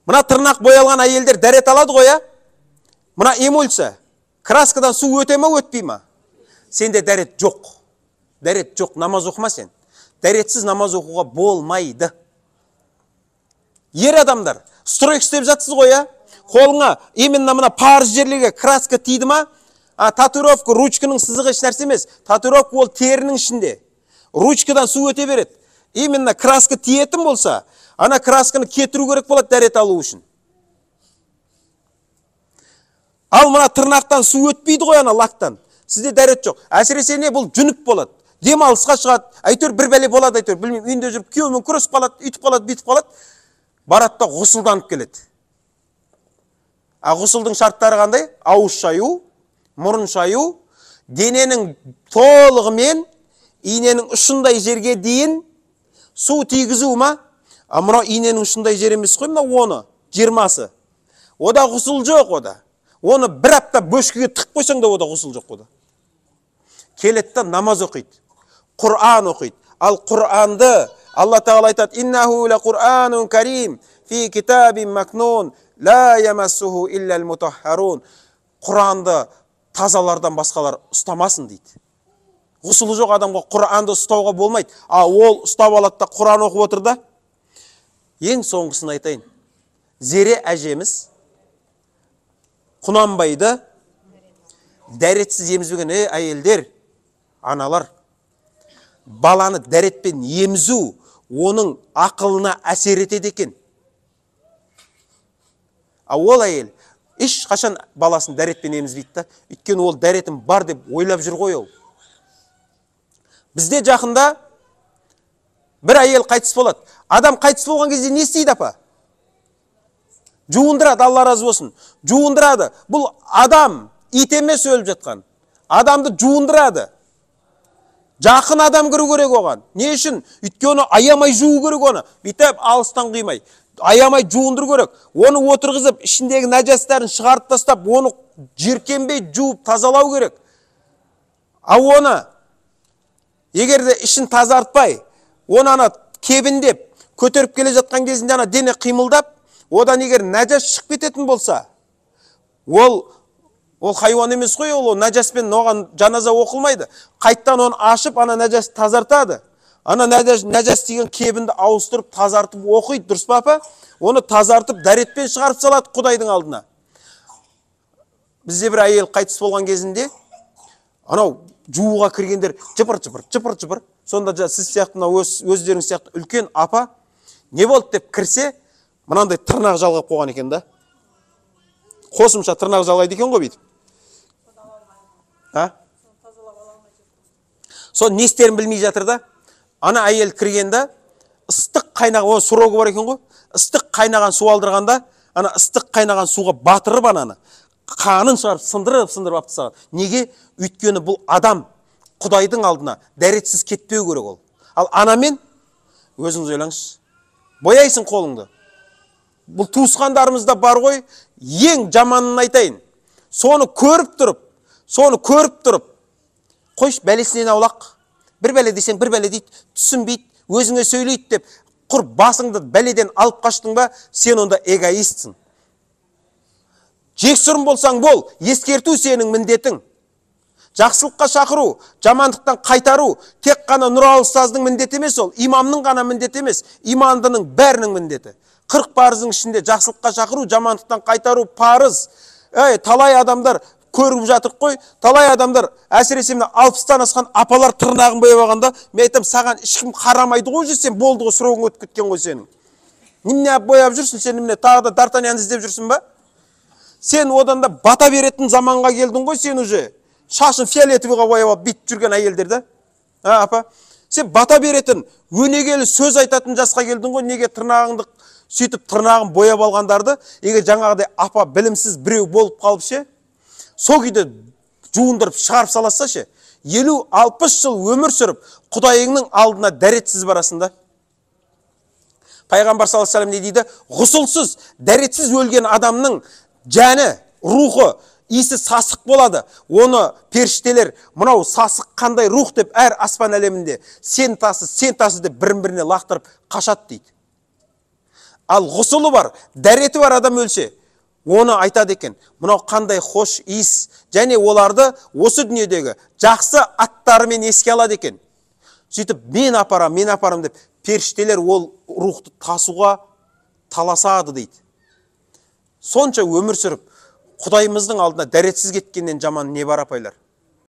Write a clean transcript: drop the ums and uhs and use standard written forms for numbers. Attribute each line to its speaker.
Speaker 1: Мына тырнақ боялған әйелдер дәрет алады ғой, а? Мына эмульсия, краскадан су өте ма, өтпей ма? Сенде дәрет жоқ. Дәрет жоқ, намаз оқыма сен. Дәретсіз намаз оқуға болмайды. Ер адамдар, стройка істеп жатсыз ғой, а? Қолыңа именно мына парыз жерлерге краска тиді ма? А татуировка ручканың сызығы еш нәрсе емес. Татуировка ол терінің ішінде. Ручкадан су өте береді. Именно краска тиетін болса, ана красканы кетіру керек болады дәрет алу үшін. Ал мына тырнақтан су өтпейді ғой, ана лактан. Сізде дәрет жоқ. Әсіресе не, бұл жүніп болады. Демалысқа шығады, әйтеуір бір бәле болады, әйтеуір білмеймін, үйінде жүріп күйеуімен күресіп қалады, үйтіп қалады, бүйтіп қалады. Барады да ғұсылданып келеді. А ғұсылдың шарттары қандай? Ауыз шаю, мұрын шаю, дененің толығымен иненің ұшындай жерге дейін су тигізу ма? А мынау иненің ұшындай жер емес қой, мынау оны, 20-сы. Ода ғұсыл жоқ ода. Оны бір апта бөшкеге тығып қойсаң да ода ғұсыл жоқ ода. Келеді да намаз оқиды, Құран оқиды. Ал Құранды Алла Тағала айтады: «Иннаху ла Құранун карим, фи китабин макнун, ла ямассуху илля мутаххарун». Құранды тазалардан басқалар ұстамасын дейді. Ғұсылы жоқ адамға Құранды ұстауға болмайды. А ол ұстап алады да Құран оқып отыр да. Ең соңғысын айтайын. Зере әжеміз Құнанбайды дәретсіз емізбеген. Әйелдер, аналар, баланы дәретпен емізу оның ақылына әсер етеді екен. А ол әйел ешқашан баласын дәретпен емізбейді да, өйткені ол дәретім бар деп ойлап жүр ғой ол. Бізде жақында бір әйел қайтыс болады. Адам қайтыс болған кезде не істейді апа? Жуындырады, Алла разы болсын. Жуындырады. Бұл адам, ит емес өліп жатқан. Адамды жуындырады. Жақын адам кіру керек оған. Не үшін? Өйткені аямай жуу керек оны. Бүйтіп алыстан қимай. Аямай жуындыру керек. Оны отырғызып, ішіндегі нәжастарын шығарып тастап, оны жеркенбей жуып тазалау керек. А оны егер де ішін тазартпай, оны ана кебіндеп, көтеріп келе жатқан кезінде ана дене қимылдап, одан егер нәжас шығып кететін болса, ол хайуан емес қой, ол нәжаспен оған жаназа оқылмайды. Қайттан оны ашып, ана нәжас тазартады. Ана нәжас деген кебінді ауыстырып, тазартып оқиды, дұрыс па апа? Оны тазартып, дәретпен шығарып салады Құдайдың алдына. Бізде бір әйел қайтыс болған кезінде, анау жууға кіргендер жыпыр-жыпыр, жыпыр-жыпыр. Сонда сіз сияқты, мынау өздеріңіз сияқты үлкен апа не болды деп кірсе, мынандай тырнақ жалғап қойған екен да. Қосымша тырнақ жалғайды екен ғой бүйтіп. А? Сол не істерін білмей жатыр да. Ана әйел кіргенде ыстық қайнаған, оның срогы бар екен ғой. Ыстық қайнаған су алдырғанда, ана ыстық қайнаған суға батырып ананы қанын шығарып сындырып-сындырып алып тастаған. Неге? Өйткені бұл адам Құдайдың алдына дәретсіз кетпеу керек ол. Ал анамен өзіңіз ойлаңызшы. Бояйсың қолыңды. Бұл туысқандарымызда бар ғой, ең жаманын айтайын. Соны көріп тұрып, қойшы бәлесінен аулақ. Бір бәле десең, бір бәле дейді, түсінбейді, өзіңе сөйлейді деп, құр басыңды бәледен алып қаштың ба, сен онда эгоистсің. Жексұрын болсаң бол, ескерту сенің міндетің. Жақсылыққа шақыру, жамандықтан қайтару, тек қана Нұралы ұстаздың міндеті емес ол, имамның ғана міндеті емес, имандының бәрінің міндеті. 40 парыздың ішінде жақсылыққа шақыру, жамандықтан қайтару парыз. Талай адамдар көріп жатыр қой, талай адамдар, әсіресе мына 60-тан асқан апалар тырнағын бояп алғанда, мен айтамын, саған ешкім қарамайды ғой, сен болды ғой, срогың өтіп кеткен ғой сенің. Немене бояп жүрсің, сен немене тағы да Д'Артаньяны іздеп жүрсің ба? Сен одан да бата беретін заманға келдің ғой сен уже. Шашын фиолетовыйға бояп алып бүйтіп жүрген әйелдер да. Апа, сен бата беретін, өнегелі сөз айтатын жасқа келдің ғой, неге тырнағыңды сөйтіп тырнағын бояп алғандарды, егер жаңағыдай апа білімсіз біреу болып қалып ше, сол күйде жуындырып шығарып саласа ше, 50-60 жыл өмір сүріп, Құдайыңның алдына дәретсіз барасың да. Пайғамбар саллаллаху алейхи вассалам не дейді? Ғұсылсыз, дәретсіз өлген адамның жаны, рухы, иісі сасық болады. Оны періштелер, мынау сасық қандай рух деп әр аспан әлемінде сен тасы, сен тасы деп бірін-біріне лақтырып қашады дейді. Ал ғұсылы бар, дәреті бар адам өлсе, оны айтады екен, мынау қандай хош иіс, және оларды осы дүниедегі жақсы аттарымен еске алады екен. Сөйтіп, мен апарам, мен апарам деп періштелер ол рухты тасуға таласады дейді. Сонша өмір сүріп, Құдайымыздың алдына дәретсіз кеткеннен жаман не бар, апайлар?